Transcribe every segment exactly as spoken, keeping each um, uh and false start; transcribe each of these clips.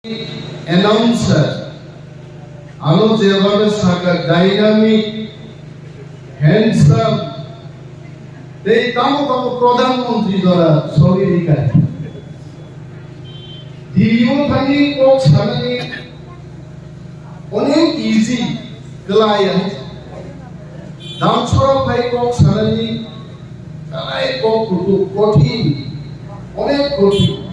Announcer, ano jebano saka dynamic, handsome, tei tamo tamo Pradhan Mantri jora sori rika. Delhi o thangwi kok sanani onek easy, kwlai, hai. Damsora phai kok sanani, kwlai kok kutuk, kothin, onek kothin.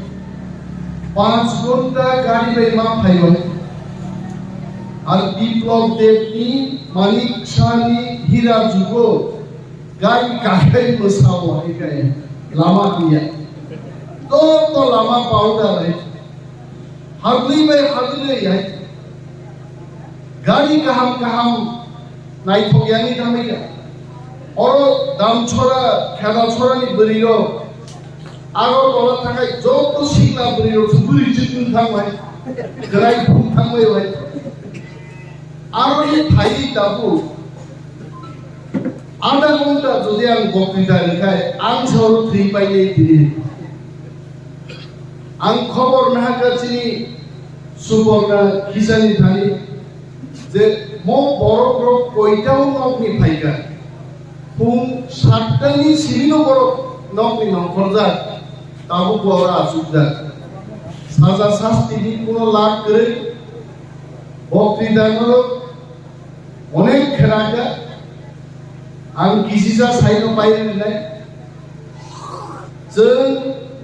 Panch ghonta gari bai ma phaibai. Ar Biplab Debni, Manik Shahni, Hira Jugo, gari kakhai mwsao hai kai, lama tiya. To to lama powder hai. Hagli bai hagli hai. Gari kaham kaham naithok yani tangmaya. Oro Damchora, Khedachorani bwrwirok. Agartala thangai joto sikla bwrwirok se bwrwi chikung thangmai. Kwrai phung thangmai bai. Aroni phaiwi tabuk. Adha ghonta jodi ang boktwita rwkhai, ang se oro thwi painai tini. Ang khobor nahakha chini Suborna Khisani thani je mo borokrok koitao nokni phaikha. Phung sattani simino borok nokni nongkhorjak, tabuk bo oro achukjak. Saja sastini kuno lak kwrwi, boktwita norok onek khenakha, ang kisisa saino pai rwnai. Chwng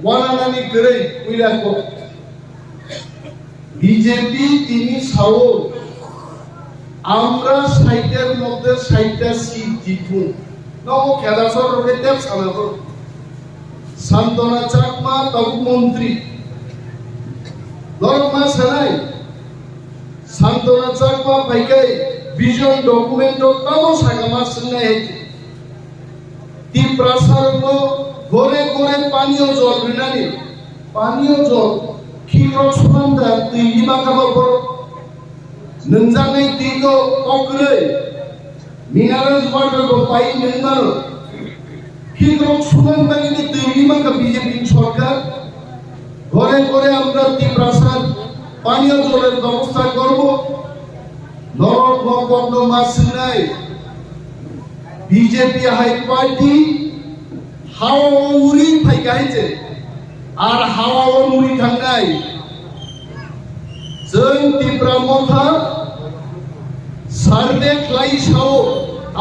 wananani kwrwi puila kok. B J P tini sao, আমরা ষাটের মধ্যে ষাটটা সিট জিতবো। Nogo Khedachor rokhe tep sana bo. Santona Chakma tabuk montri. Norok ma sanai. Santona Chakma phaikai vision document o tamo sakama swngnai hai. Tiprasa rokno gore gore paniyo jol rinani, paniyo jol khikrok suman da twi lima kama borok. Nungjaknai twi to kokrwi, mineral water bo pai nungmano. Khikrok suman bagwi twi lima ka B J P sorkar. ঘরে ঘরে আমরা তিপ্রাসার পানীয় জলের ব্যবস্থা করব। Norok no kokno ma swngnai, B J P hai party hao uri phaikha hai se, ar hao uri thangnai. Chwng Tipra Motha survey khlai sao,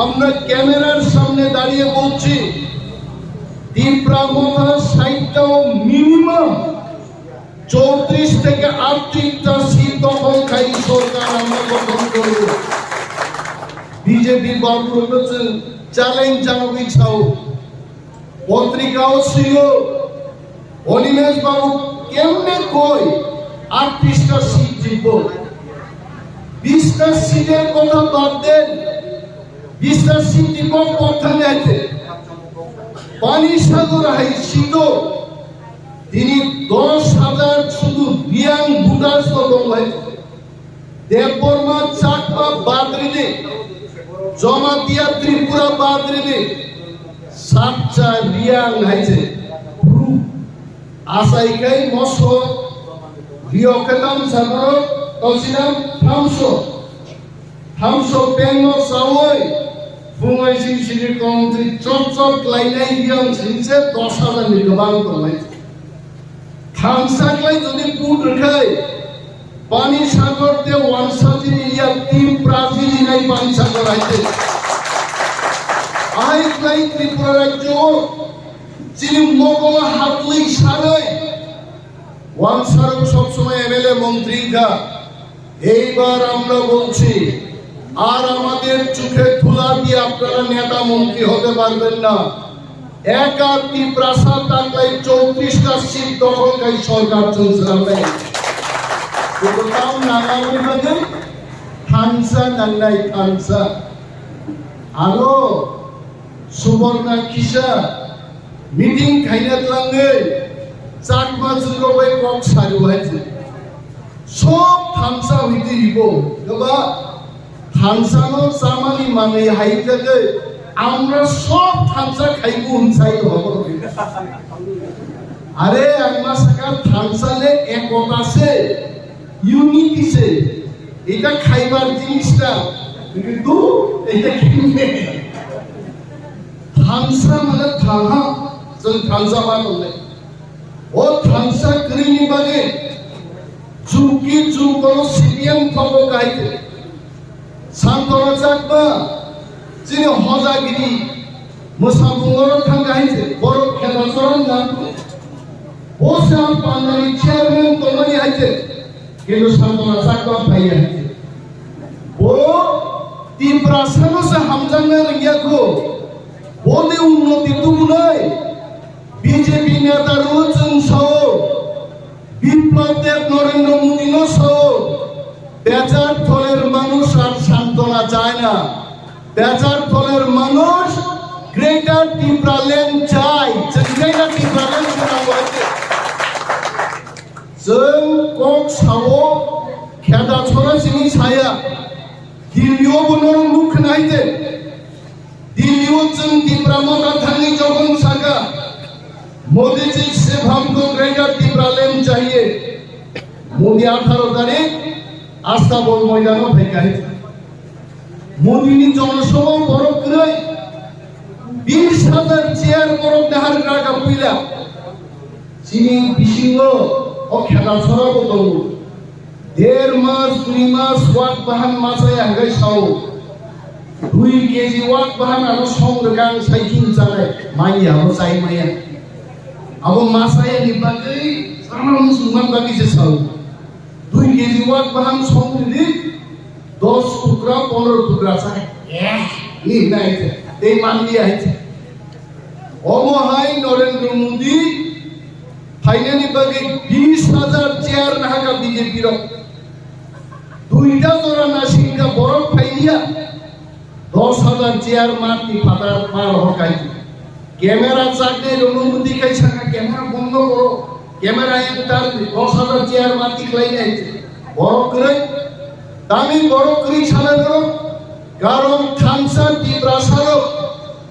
আমরা ক্যামেরার সামনে দাঁড়িয়ে বলছি, তিপ্রা মথা সাইটটাও মিনিমাম চৌত্রিশ থেকে আটত্রিশটা সিট দখলকারী সরকার আমরা গঠন করব। বিজেপি বাবুর হচ্ছে চ্যালেঞ্জ জানাবি চাও। পত্রিকাও ছিল, অনিমেষ বাবু কেমনে কই আটত্রিশটা সিট জিতব? বিশটা সিটের কথা বাদ দেন, বিশটা সিট জিতব কথা নেই। পানি সাগর হাই সিট তিনি দশ হাজার শুধু রিয়াং ভোটার্স তো দল হয়েছে। দেববর্মা চাকমা বাদ রেডি, জমাতিয়া ত্রিপুরা বাদ রেডি, সাতটা রিয়াং হাইছে। Proof. Asai kai moso rio ketam sabaro tolsinam thamso. Thamso pengno sawi phungoi sing sini kongtwi chot chot lainai riang singse dos hajar ni kwbang tongnai. Thansa klai jodi put rwkhai, Pani Sagar te wansa chini ya team Brazil inai Pani Sagar aite. Ahai klai Tripura rajyo chini mokola hatlik sarai. Wansarok সবসময় এমএলএ মন্ত্রী কা। এইবার আমরা বলছি, আর আমাদের চোখে ধুলা দিয়ে আপনারা নেতা মন্ত্রী হতে পারবেন না। একা তিপ্রাসা তাকলাই চৌত্রিশটা সিট দখলকারী সরকার চলছে না তাই? কিন্তু তাও নাঙাবি মানে থানসা নাংনাই থানসা। আরো সুবর্ণা কিসা মিটিং খাইনা tlangwi চাকমা চুলো bai kok sari waise. সব থানসা হইতে দিব। এবার থানসানো চামানি মানে হাই জাগে আমরা সব থানসা খাইব উনসাই হব। আরে আম্মা সাকা থানসালে একতা আছে। Unity se, eta khaibar jinis ta, kintu eta khimne. Thansa mane thanha, chwng thansa ma tongnai. O thansa kwrwini bagwi chukki chukoro C P M thogo kaite. Santona Chakma, chini hojagiri, mwsabung oro thang hai se, borok khela chorang na. Bo se ang pandani chairman tongmani hai se, kintu Santona Chakma phaiya hai se. Bo Tiprasano se hamjakna rwngya kho. Bo de unnoti tubunai. B J P neta rok chwng sao, Biplab Deb Narendra Modi no sao, bechar tholer manush ar santona chai na, bechar tholer manush Greater Tipraland chai, chwng Greater Tipraland chwng nango hai se. Chwng kok sao, kheda chora sini saya, Delhi o bo norok nuk khna hai se. Delhi o chwng Tipra Motha thangwi jokhon saka, "Modi ji, sirf humko Greater Tipraland chahiye." Modi atharo tarik Astabol moidano phaikha. Modi ni jonosabha borok kwrwi bis hajar chair borok nahar gra ka puila. Chini bisingo o kheda chora bo tongo. Der mas, dui mas, wak bahan machaya hwnkhe sao. Dui K G wak bahan ano song rwkang sai chum chanai, manya abo chai maya. Abo machaya ni bagwi, sama musulman bagwi se sao. Dui K G wak bahan song rwdi, dos tukra, pondro tukra chai. Eh, ni nai te, tei man liya hai te. Omo hai Narendra Modi phainani bagwi bis hajar chair nahaka B J P rok. Duita jora nasingkha borok phailiya. Dos hajar chair mat ni phatar ma rohor kai. Camera chaknai rokno muti kai saka camera bondo koro. Camera ektar dos hajar chair mat ni khlai nai. Borok kwrwi. Tami borok kwrwi sana borok. Karon thansa Tiprasa rok.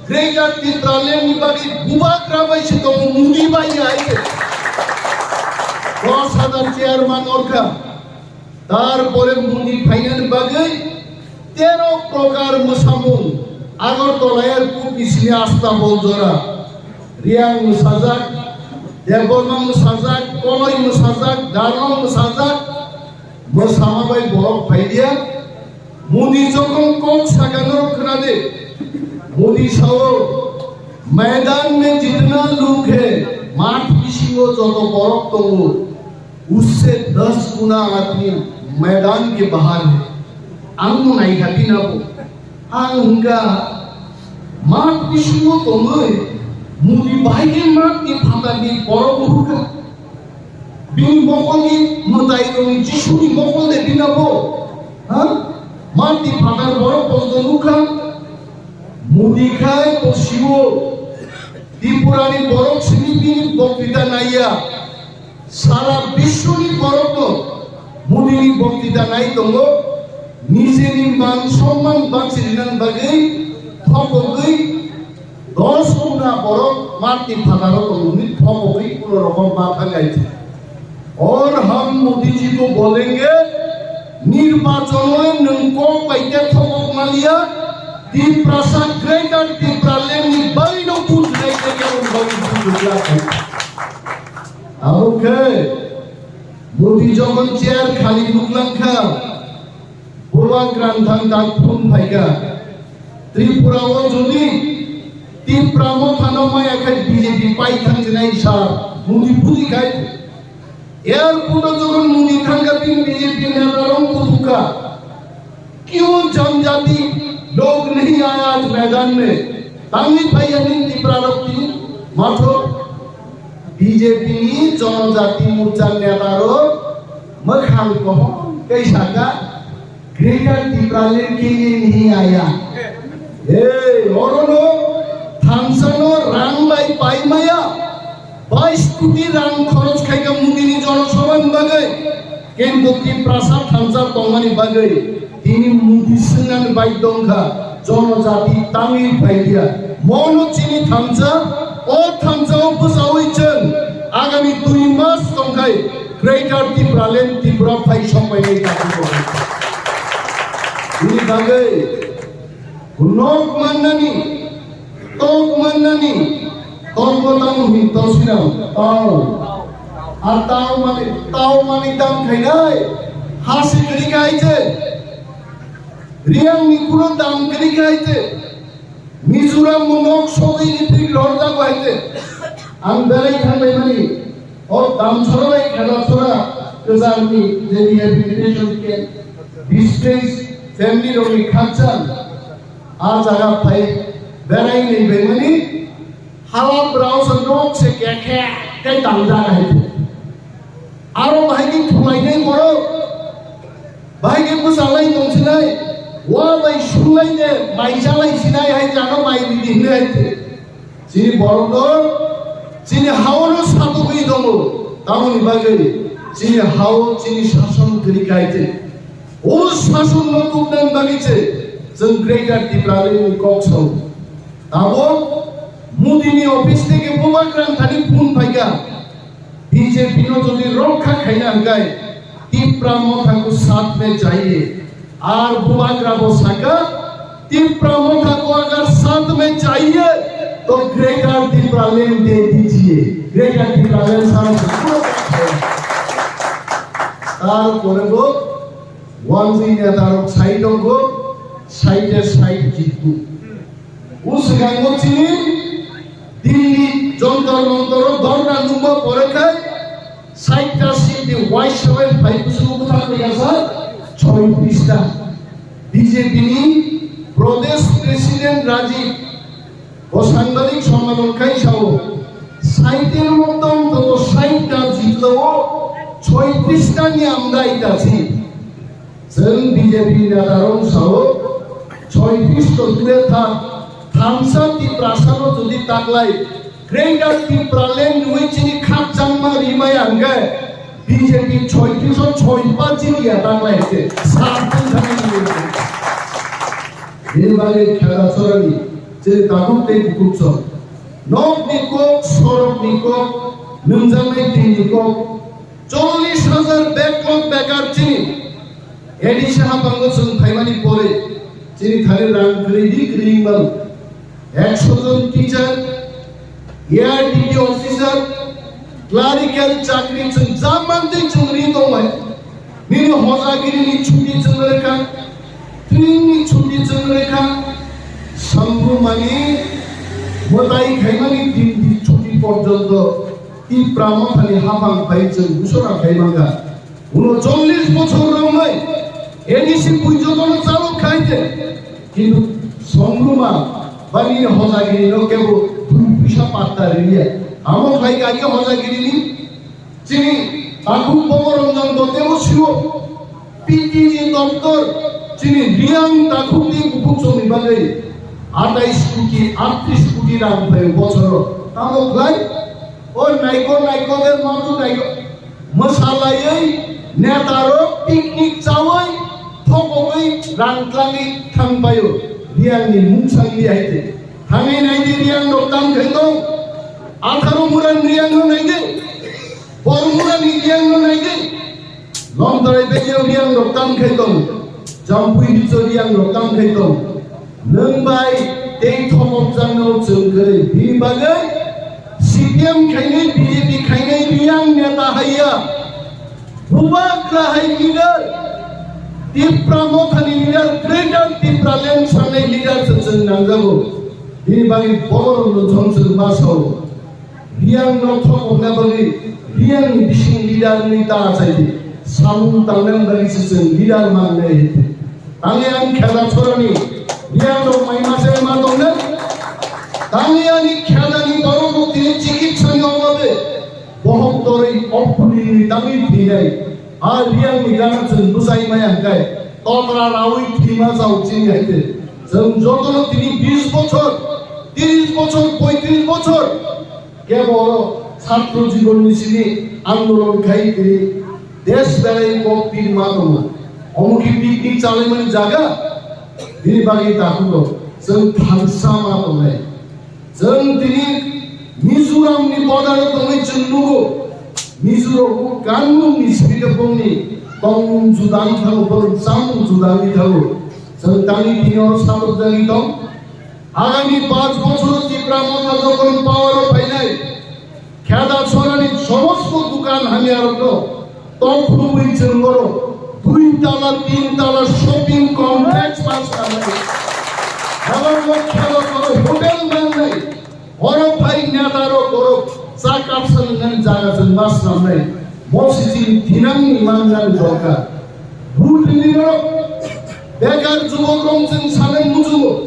Greater Tipraland ni bagwi bubagra bai se tongo, Modi bai ya hai se. Dos hajar chair ma norkha. Tarpore Modi phainani bagwi tero prokar mwsamung, Agartala Airport ni simi Astabol jora. Riyang mwsajak, Debbarma mwsajak, Koloi mwsajak, Darlong mwsajak, mwsama bai borok phailia. Modi jokhon kok saka norok khna de. Modi sao, "Maidan mein jitna log hai, math bisingo joto borok tongo, usse das guna aadmi maidan ke bahar hai." Ang no nai kha bini bo. Ang hwnkha, math bisingo tongwi, Modi bai khe math ni phatar ni borok bo hwnkha. Bini mokol ni mwtai rok ni Jisu ni mokol de bini bo. Ha? Math ni phatar borok bo nukha. Modi khai bo siwo. Tripura ni borok simi bini boktita naiya. Sara biswni borokno Modini boktita nai tongo, nijeni man somman bachirinani bagwi thokogwi dos guna borok matni phataro tongmani thokogwi kuno rokom ma thangai. Aur hum Modi ji ko bolenge, nirbachon o nwng kok bai khe thokok maliya, Tiprasa Greater Tipraland ni bagwi no bujnai khe khe bagwi bujnai. Abo khe Modi jokhon chair khali nuklang kha, Bubagra thang dak phone phaikha. Tripura o jodi Tipra Motha no maya khai B J P pai thang jinai sa Modi buji khai. Airport o jokhon Modi thangkha, bini B J P neta rok kuthukha. क्यों जनजाति लोग नहीं आया आज मैदान में? Tangwi phaiya ni Tipra rok tini mathok B J P ni Janajati Morcha neta rok mwkhang kohor khe saka Greater Tipraland ke liye nahi aaya. Hey, orono thansa no rang bai pai maya, bais koti rang khoros khai kha Modi ni Janasabha ni bagwi, kintu Tiprasa thansa tongmani bagwi tini Modi swngnani bai tongkha, Janajati tangwi phaiya. Mono chini thansa, o thansa o bwsawi chwng agami dui mas tongkhai, Greater Tipraland Tripura phai sokpainai dabi bo. Bini bagwi nok mannani, tok mannani, tok bo tamo hin tosinam, tao. A tao mani, tao mani dam khainai, hasi kwrwi kha hai se. Riyang ni kuno dam kwrwi kha hai se. Mizoram mo nok sogwi ni thik lorjak bai se. Ang belai thanglai mani. O dam chora bai khela chora kwchang ni je rehabilitation camp, displaced family rok ni khakchang. A jaga phai berai ni bai mani. Hala brao se nok se kekhe kai dam jaga hai se. Aro bahai khe thulainai borok, bahai khe bwchalai tongsinai, wa bai sulai de, mai chalai sinai hai jano mai ridi hinwi hai khe. Chini borok no, chini hao no satugwi tongo, tamoni bagwi, chini hao, chini sason kwrwi kha hai khe. O sason no tubnani bagwi se, chwng Greater Tipraland ni kok sao. Tabuk Modi ni office theke bubagra thani phone phaikha, B J P no jodi rokha khaina hwnkhe Tipra Motha ko saath mein jaiye. Ar bubagra bo saka, Tipra Motha ko agar saath mein jaiye, to Greater Tipraland de dijiye. Greater Tipraland sara Tar pore bo Wanjwi netarok sai tongo, saite sai jitgo. O swkango chini Delhi Jantar Mantar o dhorna nungma pore khai, saita seat ni Y seven five busugo bwthang riyasa, choi pista. B J P ni Pradesh President Rajiv Bo sangbadik sommanon khai sao, saitel motong joto saita jitlao choi pista ni amdai ta si. Chwng B J P netarok sao, choi pista dure tha, thamsa Tiprasa no jodi taklai, Greater Tipraland nungwi chini khakchangma rimaya hwnkhe, B J P choi pista choi pa chini ya taklai se, sa tong thani. Bini bagwi khela chorani. Chini takhuk tei bukhuk chwng. Nok ni kok, sorok ni kok, nungjaknai twi ni kok. Chollish hajar backlog bekar chini. A D C haphango chwng phaimani pore chini thani rang kwrwi di kwrwi wng mano. Ekso jon teacher, A R D P officer, clerical chakri chwng ja mantwi chwng ri tongbai. Nini hojagiri ni chuti chwng rekha, tring ni chuti chwng rekha, samrumani mwtai khaimani din di chuti porjonto Tipra Mothani haphang phai chwng busora khai mangkha. Uno chollish bochor romnai A D C puijotono chalok khai je, kintu samruma ba nini hojagiri no kebo dui puisa patta riya. Amo khlai kha hojagiri ni Chini takhuk Bomoranjan Dotebo sio P T G doptor chini Riyang takhuk ni bukhuk chwngni bagwi atais koti, atris koti rang phaio bochoro. Tamo khlai? O naiko naiko de matu naiko. Mwsalaiwi netarok picnic chawi thokogwi rang tlangwi thang phaio. Riyang ni mungsang di hai de. Thangwi nai di Riyang rok tam khai tong. Atharo muran Riyang no nai di. Bormura ni Riyang no nai di. Lomtarai begi Riyang rok tam khai tong. Jampui hicho Riyang rok tam khai tong. Nwng bai tei thomok jang no chwng kwrwi. Bini bagwi C P M khainai B J P khainai Riyang neta haiya. Bubagra hai leader. Tipra Mothani leader, Greater Tipraland sanai leader se chwng nangjago. Bini bagwi borok no chwng chwng ma sao. Riyang no thokokna bagwi, Riyang ni bising leader ni ta achai di. Samung tangnani bagwi se chwng leader man nai. Tangwi ang kheda chorani, Riyang rok mai ma se ma tongnai. Tangwi ani kheda ni borok rok tini chikitsa ni obabe. Bohok torwi opuni ni tangwi thinai. A Riyang ni gana chwng bwsai maya hwnkhe, tokra rawi thwima chao chini hai khe. Chwng jotono tini bis bochor, tris bochor, poitris bochor, Kebo oro chhatro jibon ni simi andolon khai tini desh belai kok pirma tongo. Omo khe picnic chalaimani jaga, bini bagwi takhuk rok chwng thansa ma tongnai. Chwng tini Mizoram ni border o tongwi chwng nugo. Mizoraobo kanmungni simi bongni tongmung judang thango, borok chamung judangwi thango. Chwng tangwi tini oro satok jagwi tong. Agami panch bochoro Tipra Motha jokhon power o phainai, Kheda Chorani somosto dukan hamyarokno tok khumwi chwng oro dui tala, tin tala shopping complex ma swnamnai. Habang Kheda Chora hotel mangnai. Oro phai netarok borok cha kapsa nwngnani jaga chwng ma swnamnai. Mosi chini thinangni mangnani dorkar. Bhut ni borok bekar jubokrok chwng sanai muchungo.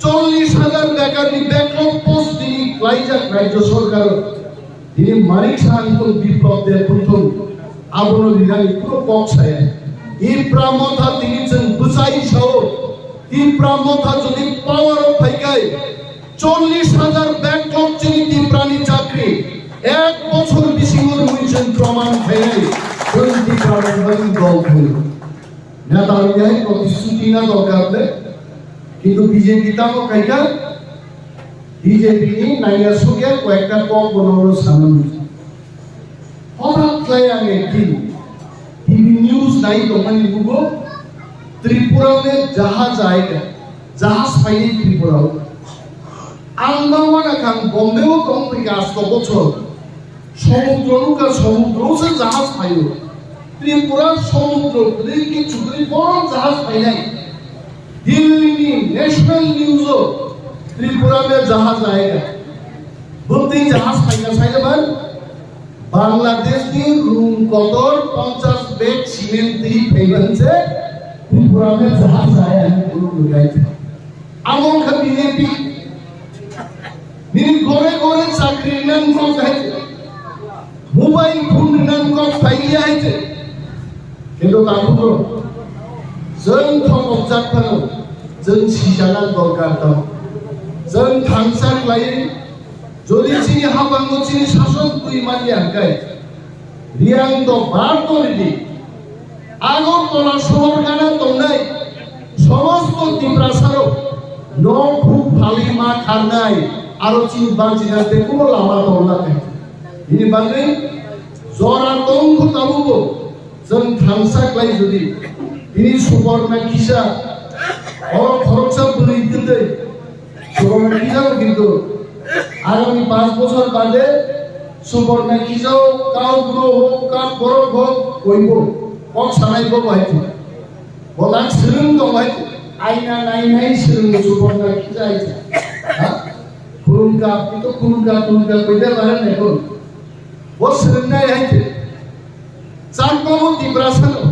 Chollish hajar bekarni backlog post tini klaijak Rajya Sorkar. Tini Manik Saha wngthung, Biplab Deb wngthung, abono rinani kuno kok saya. Tipra Motha tini chwng bwchai sao. Tipra Motha jodi power o phaikai, chollish hajar backlog chini Tiprani chakri ek bochor bisingo rwui chwng proman khainai, chwng Tipra Motha ni dol khaio. Neta wngya hai protisthuti na dorkar le. Kintu B J P tamo khaikha, B J P ni naiya sugya koyekta kok bono oro sana muchung. Hothat khlai ang ekdin T V news nai tongmani bugo Tripura le jahaj aega, jahaj phai Tripura o. Ang ma wana kang Bombay o tong pika asto bochor. Somudro nukha, somudro se jahaj phaio. Tripura somudro kwrwi kichu kwrwi borom jahaj phainai. Delhi ni national news o Tripura le jahaj aega. Bwtwi jahaj phaina saida man Bangladesh ni rung kotor ponchash bag cement twi phaiman se Tripura le jahaj aega ni bulu nugai. Amo wngkha B J P. Nini gore gore chakri nang kok hai. Mobile phone nang kok phai ya hai. Kendo tabugo. Jeng thokok jak phano. Jeng sisana dorkar tamo. Jeng thangsa klai. Jodi chini habango chini sason twi manya kai. Riang do bar to ridi. Agartala sohor gana tongnai somosto Tiprasarok no khuk phali ma kharnai, aro chini banchina te kuno lama tongna khe. Bini bagwi jora tongkhu tabugo chwng thangsa klai jodi bini Suborna kisa oro khoroksa bwrwi twtwi Suborna kisa kintu agami panch bochor bade Suborna kisa o kau buro hok, kau borok hok, koibo kok sanai bo bai thung. Bo lang swrwng tong bai thung. Aina nai nai swrwng Suborna kisa aisa. Ha? Khulumka, ito khulumka, khulumka, koida bare ne khulum. Bo swrwng nai hai thung. Chakma bo Tiprasa no.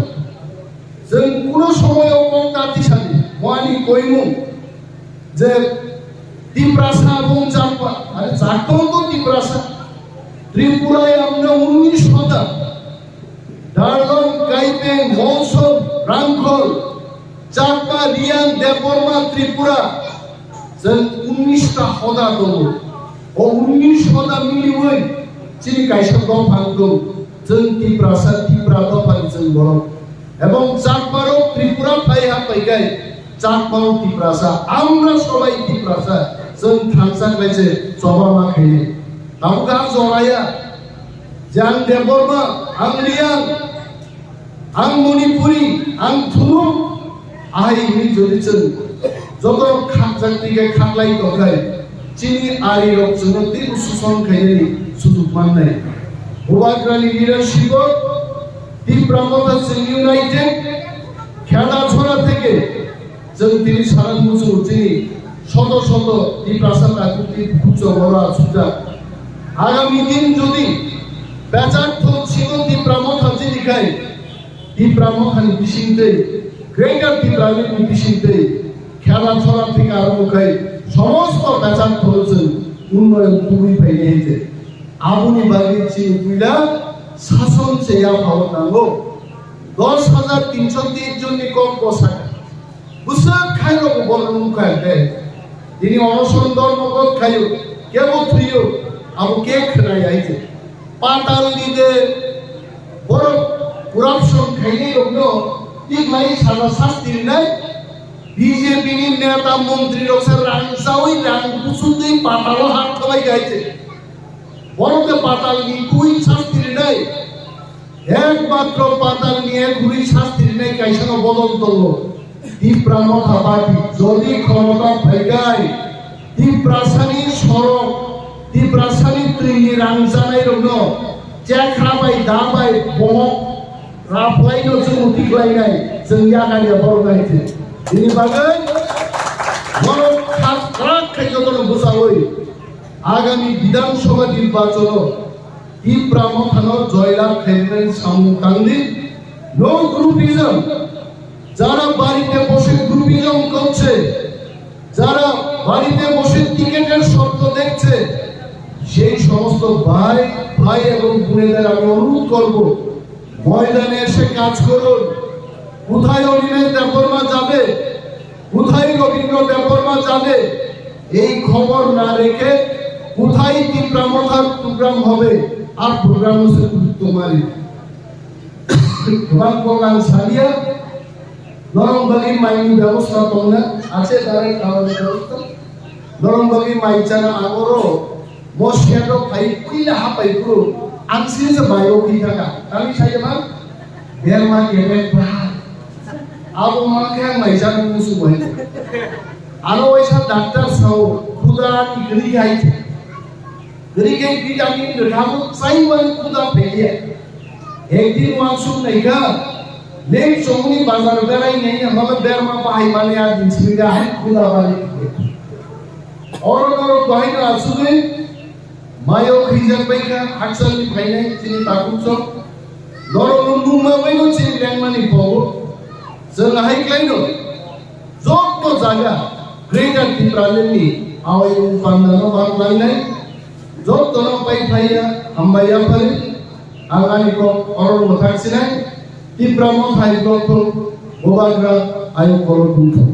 Jeng kuno somoy o kok ta tisani, mo ani koimung. Je Tiprasa bung Chakma, ani Chakma to Tiprasa. Tripura yamna unnish hoda. Darlong, Kaipeng, Monsor, Rangkhol, Chakma, Riang, Debbarma, Tripura. Jeng unnish ta hoda tongo. O unnish hoda miliwi chini kaisa dophang tong. Jeng Tiprasa, Tipra dophani jeng borok. Ebong Chakmarok Tripura phai ha phaikai, Chakmarok Tiprasa, amra sobai Tiprasa, chwng thangsa khlai se choba ma khainai. Tabuk ang joraya, je ang Debbarma, ang Riang, ang Manipuri, ang Thunuk, ahai hwnwi jodi chwng joto khakjak twi khe khaklai tongkhai, chini arirok chwngno teibo suson khainani sujuk mannai. Bubagrani leadership-o Tipra Motha chwng united, Kheda Chora theke chwng tini sana muchungo chini shoto shoto Tiprasa takhuk twi bukhuk choboro achukjak. Agami din jodi bechar thok singo Tipra Motha chini khai, Tipra Mothani bisingtwi, Greater Tipra Mothani bisingtwi, Kheda Chora theke arombo khai somosto bechar thok chwng unnoyon tubui phainai hai je. Aboni bagwi chini puila sason se yaphao nango. Dos hajar tinso tris jonni kok bwsakha. Bwswk khairokbo borok nukha khe. Tini onoson dormo kok khaio, kebo thwiyo, abo khe khwnaya hai khe. Patal ni de borok corruption khainai rokno tiklai sala sasti rinai. B J P ni neta montri rok se rang chawi rang kusutwi patalo hak khabai kha hai khe. Borok de patal ni twi sasti rinai. Ekmatro patal ni ek huri sasti rinai kaisa no bodol tongo. Tipra Motha Party jodi khomota phaikai, Tiprasani sorok, Tiprasani twi ni rang chanai rokno chekra bai da bai bohok Raphwlaino chwng tiklainai, chwng yakar ya borok nai se. Bini bagwi borok khas kwrak khai jotono bwchaui agami Bidhan Sabha nirbachano Tipra Mothano joylab khainani samung tangdi. No groupism, jara barite bose groupism korche, যারা বাড়িতে বসে টিকিটের স্বপ্ন দেখছে, সেই সমস্ত ভাই, ভাই এবং বোনেদের আমি অনুরোধ করব, ময়দানে এসে কাজ করুন। কোথায় অনিমেষ দেববর্মা যাবে, কোথায় রবীন্দ্র দেববর্মা যাবে, এই খবর না রেখে কোথায় তিপ্রা মথার প্রোগ্রাম হবে, আর প্রোগ্রাম হচ্ছে তোমারই। Bang ko ang salia, norong bagi mai ni byabosta tongna, ache dare kawan byabosta. Norong bagi mai chana agoro, mosya do phai puila hapai puru, ang sini se bai o kita ka. Kami saya ma, biar ma kebek bah. Abo ma kaya mai chana musu bai. Ano waisa doctor sao, kuda ni gri gai. Gri gai vitamin rwkha bo chai wani kuda phaiya. Ekdin wansuk naikha, leng chongni bazar berai nai hwnba berma bahai mani a din simi ga hai kuda bani. Oro norok bahai no asugwi mayo khijak baikha hakchalni phainai chini takhuk chok. Norok no nungma baino chini lengmani pogo. Chwng hai klaino joto jaga Greater Tipraland ni awai pandano bang lainai. Jotono pai phaiya hambai yaphari. Ang ani kok oro mwthak sinai. Tipra Motha hai block thung, Bubagra ayuk kolo thung thung.